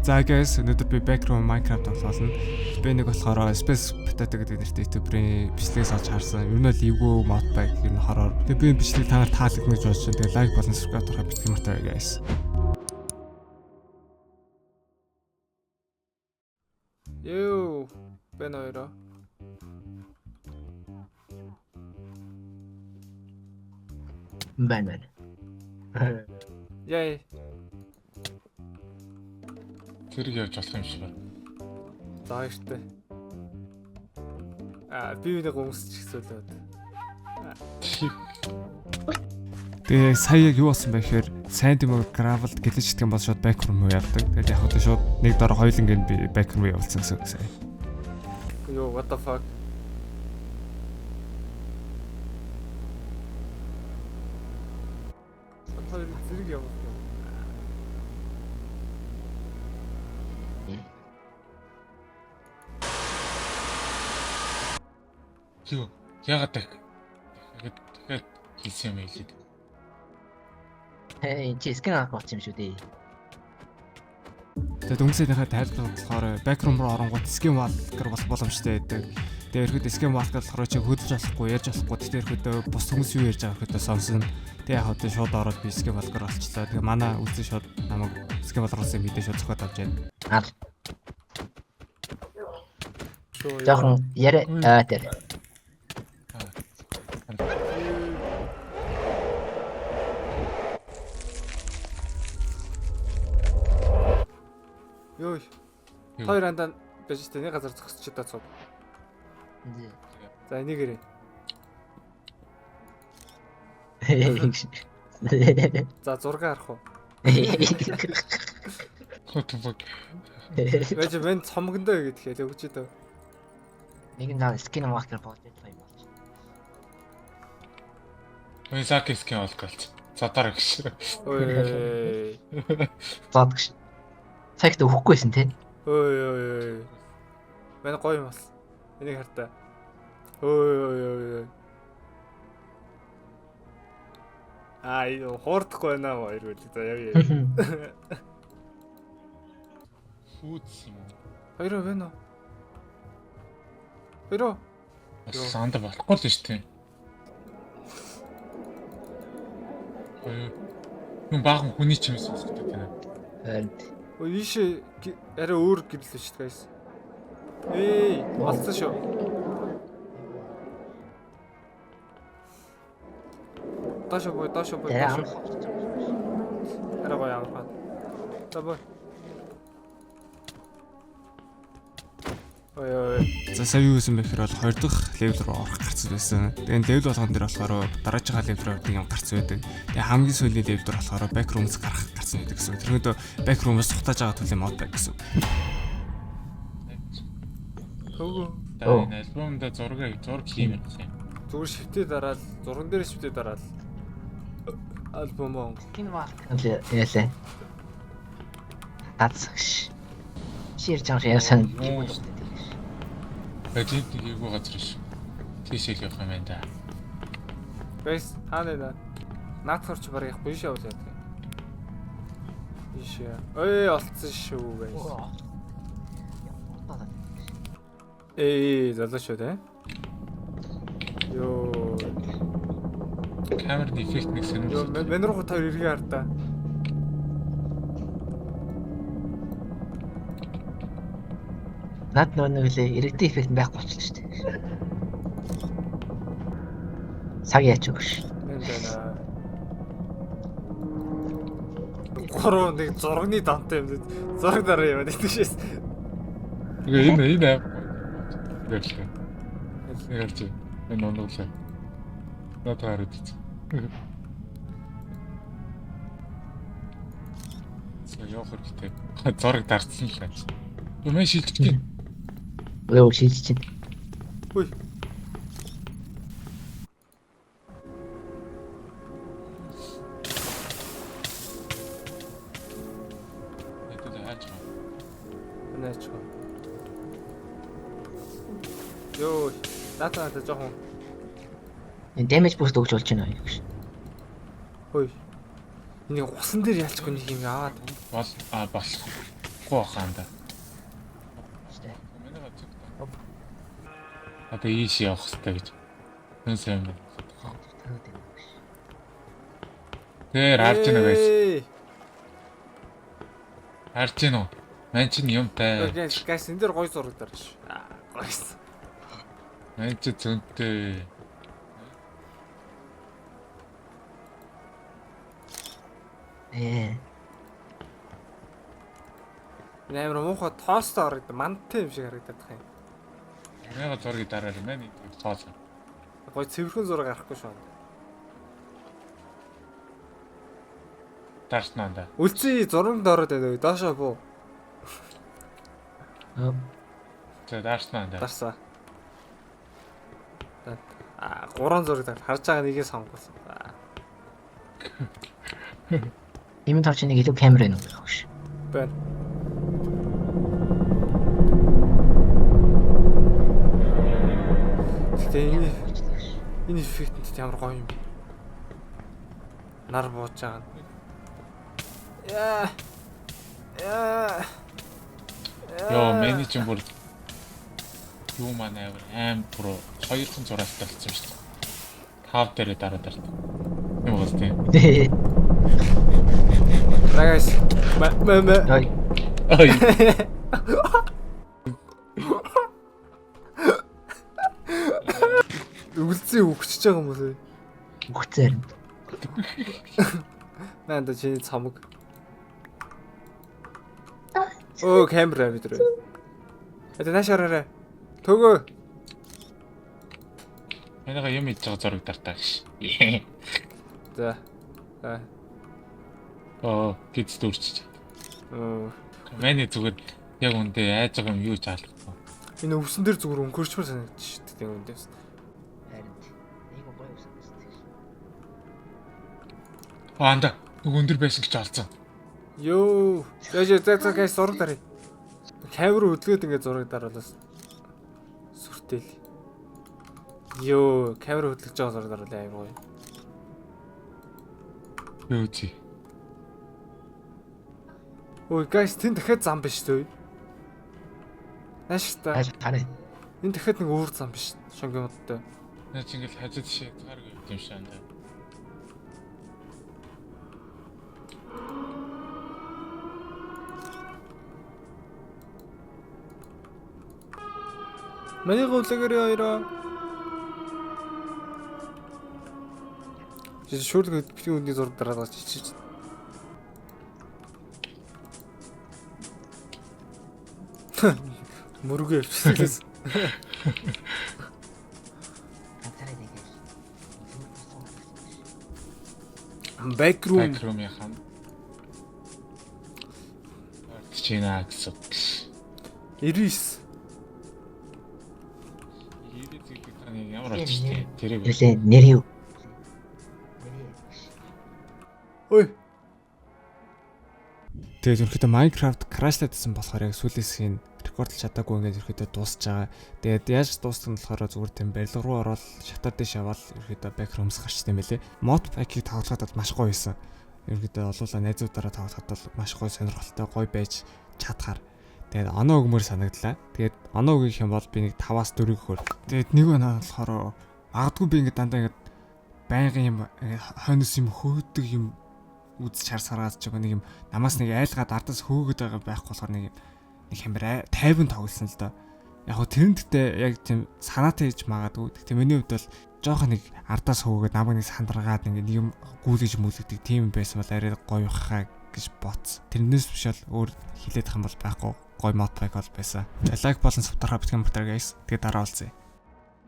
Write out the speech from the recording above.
За guys, өнөөдөр би Backroom Minecraft тоглоно. Би нэг болохоор Space Potato гэдэг нэртэй YouTuber-ийн бичлэгээс олж харсан. Ер нь бол эвгүй mod pack ер нь хороор. Тэгээ би энэ бичлэг та нар таалагдана гэж бодож байна. Тэгээ лайк болон subscribe дарахаа битгий мартаарай guys. Юу бэ ноёро? Байна байна. Яй. Зэрэг явж болох юм шиг байна. За баяртай. Аа би нэг өмсч гисүүлээд. Тэгээ сая яг юу болсон бэ гэхээр сайн дэмэг gravel гэлэж гэх юм бол шууд backroom руу явдаг. Тэгээд яг хөө шууд нэг дор хоёуланг нь би backroom руу явуулсан гэсэн үг сая. Йоо, what the fuck? Хоёр зэрэг явуулсан юм. Юу? Ягаад дахиад хийсэн юм бэ лээ. Хей, чи skin авах болсон юм шүү дээ. Тэгээд өнгөсийнхээ тайлбар болохоор backroom руу оронгууд skin walker болох боломжтой байдаг. Тэгээд ерхэд skin walker болохоор чи хөдөлж болохгүй, ярьж болохгүй. Тэгээд ерхэд бус хүмүүс юу ярьж байгааг ерхэд сонсон. Тэгээд яг хөө шууд ороод би skin walker болчлаа. Тэгээд манай үлзий шууд намайг skin walker болсон мэдээ шууд зохиод авч яана. Ал. Шүү. Жохон яриа аа тэр. Йоо. Юу? Хоёр андаа байж тээ нэг газар зогсож чадаа цуг. За энийг ирээ. За зураг харах уу? What the fuck? Байж мен цомгондоо гэдэг хэлээ өгч дөө. Нэг нь наа skin walker болж байгаа юм болж. Ой, Саки skin walker болсон. Задаар гэж. Ой. Зод гэж. Цагт өгөхгүйсэн те. Ой ой ой. Манай гоё юм бас. Энийг хартаа. Ой ой ой ой. Аа юу хуурдахгүй байна маа хоёр үл. За яв яв. Хүүц юм уу? Хоёроо байна уу? Хоёроо. Санда болохгүй л шүү дээ. Ой. Юм баахан хүний чимээ сонсогддог байна. Харин. Ой ийшээ арай өөр гэрэл биш үү guys. Эй, олцсон шүү. Доошо бой, доошо бой, Тэр доошо. амархан болчих юм. Арай гоё амархан. За бой. Ой ой. За сая юу гэсэн бэ гэхээр бол хоёр дахь level руу орох гарц байсан. Тэгээ энэ level болгон дээр болохоор дараачихаа level руу ордог юм гарц байдаг. Тэгээ хамгийн сүүлийн level дээр болохоор backrooms гарах гарц байдаг гэсэн. Тэрнүүдөө backrooms сухтааж байгаа төрлийн mod pack гэсэн. Хөөгөө. За энэ альбомда зураг зураг хиймэр гэсэн юм. Зүгээр шивтээ дараал, зурган дээр шивтээ дараал. Альбом он. Skin walker яалаа. Дац гэж. Чи ярьж байгаа юм ярьсан. Юу? Эдит нэг эвгүй газар ш. Тийшээ л явах юм байна да. Guys, хаана нэ? Наадхар чи бараг явахгүй шээ явуулаад. Ийшээ. Ой, олцсон шүү guys. Эй, залуу шүү дээ. Йоо. Камерны эффект нэг Йоо, сонирхолтой. мен руу таар эргээ хартаа. Над нөө нэг лээ иргэдийн эффект нь байхгүй болчихлоо шүү дээ. Цаг яач өгш. Мен байна. Гурав нэг зурганы дантай юм. Зураг дараа яваад идэв шээс. Тэгээ энэ энэ аим. Тэгэлээ. Нэг алж. Энэ онооглоо. Надад хараад ич. За явах хэрэгтэй. Зураг дарцсан л байна. Өмнө шилжчихтэй. Өө шилжиж чинь. Хүй. Надад хааж байгаа. Наач. Йоо, наата наата жоохон Энэ damage boost өгч болж байна гэж. хүй. Энийг усан дээр ялчгүй нэг юм аваад. Бол а болох. Явахгүй бахан да. Штэ. Миний гац. Одоо ийш явах хэрэгтэй гэж. Хэн сайн бэ? Төрөөд юм биш. Тэр харж байна guys. Эй. Харж байна уу? Ман чинь юмтай. Guys, guys, энэ дээр гоё зураг дарж. Аа, гоёс. Ман чи зөнтэй. Ээ. Энэ амар муухай тоостой харагдав. Мандтай юм шиг харагдаад байгаа юм. Миний зургийг дараарай. Ман энэ тоос. Гоё цэвэрхэн зураг гарахгүй шүү. Дарснаа да. Үлцээ зурагт ороод байна. Доошоо буу. За дарснаа да. Дарсаа. Аа, гурван зураг дар. Харж байгаа нэгийг сонгосон. Аа, Ийм тав чи нэг илүү камер байна уу гэх биш. Байна. Гэтэ энэ эффектэнд ямар гоё юм бэ? Нар бууж байгаа нь. Яа. Яа. Йоо, миний чинь бүр юу маань амар аим бүр хоёрхан зураастай болсон шүү дээ. Тав дээрээ дараа дарт. Юм бол тийм. Guys. Мэ мэ мэ. Ой. Ой. Үлзий үхчихэж байгаа юм уу? Үхцээр. Наа да чиний цомог. Оо, камера бид рүү. Это нааш хараарай. Төгөө. Манайга юм хийж байгаа зураг дартаа гэж. За. За. Оо, гиз дүүрчиж. Оо. Миний зүгээр яг үндэ айж байгаа юм юу ч алахгүй. Энэ өвсөн дээр зүгээр өнгөрчмөр санагдчих шүү дээ үндээс. Харин. Нэг гоё үсэн гэсэн. Аа анда нэг өндөр байсан гэж олцсон. Йоо. За за за guys зураг даръя. Камер хөдөлгөөд ингээд зураг даруулаас сүртэл. Йоо, камер хөдөлгөж байгаа зураг даруулаа амар гоё. Юу чи? Ой, guys, тэн дахиад зам биш үү? Нааш та. Тааш хараа. Энэ дахиад нэг өөр зам биш. Шонгийн модтой. Наа чи ингээл хажууд шээ хязгааргүй юм шиг анда. Миний гөвлөгөр хоёроо. Чи шүрл битгий үндний зураг дараад чичиж. Мөргөө явчихсан. Ганцаараа нэг юм. Backroom. Backroom-ийн хан. Чина гэсэн. 99. 99 гэдэг таны ямар очтой тэрийг Юулээ нэр юу? Ой. Тэгээд ерөнхийдөө Minecraft crash-лаад байсан болохоор яг сүүлийн хэсгийг рекордлж чадаагүй ингээд ерөнхийдөө дуусч байгаа. Тэгээд яаж дууссан нь болохоор зүгээр тийм барилга руу ороод шатаар дэш яваал ерөнхийдөө backrooms гарчтай юм байлээ. Mod pack-ийг тоглоход бол маш гоё байсан. Ерөнхийдөө олуула найзуудаараа тоглоход бол маш гоё сонирхолтой гоё байж чадхаар. Тэгээд оноо өгмөр санагдлаа. Тэгээд оноо өгөх юм бол би нэг 5-аас 4 өгөхөр. Тэгээд нэг оноо болохоор магадгүй би ингээд дандаа ингээд байнгын юм ингээд хойноос юм хөөдөг юм үзэж харсараад ч юм нэг юм намаас нэг айлгаад ардаас хөөгöd байгаа байхгүй болохоор нэг юм нэг хямбар 50 тоглосон л доо. Яг хөө тэрэн дэхтэй яг тийм санаатай хийж магадгүй. Гэхдээ миний хувьд бол жоохон нэг ардаас хөөгöd намайг нэг сандаргаад нэг юм гүйлгэж мүлгдэг тийм юм байсан бол арай гоё хаа гэж бодсон. Тэрнээс биш бол өөр хилээд их юм бол байхгүй гоё mod pack бол байсан. Лайк болон subscribe битгий мартаарай guys. Тэгээ дараа уулзъя.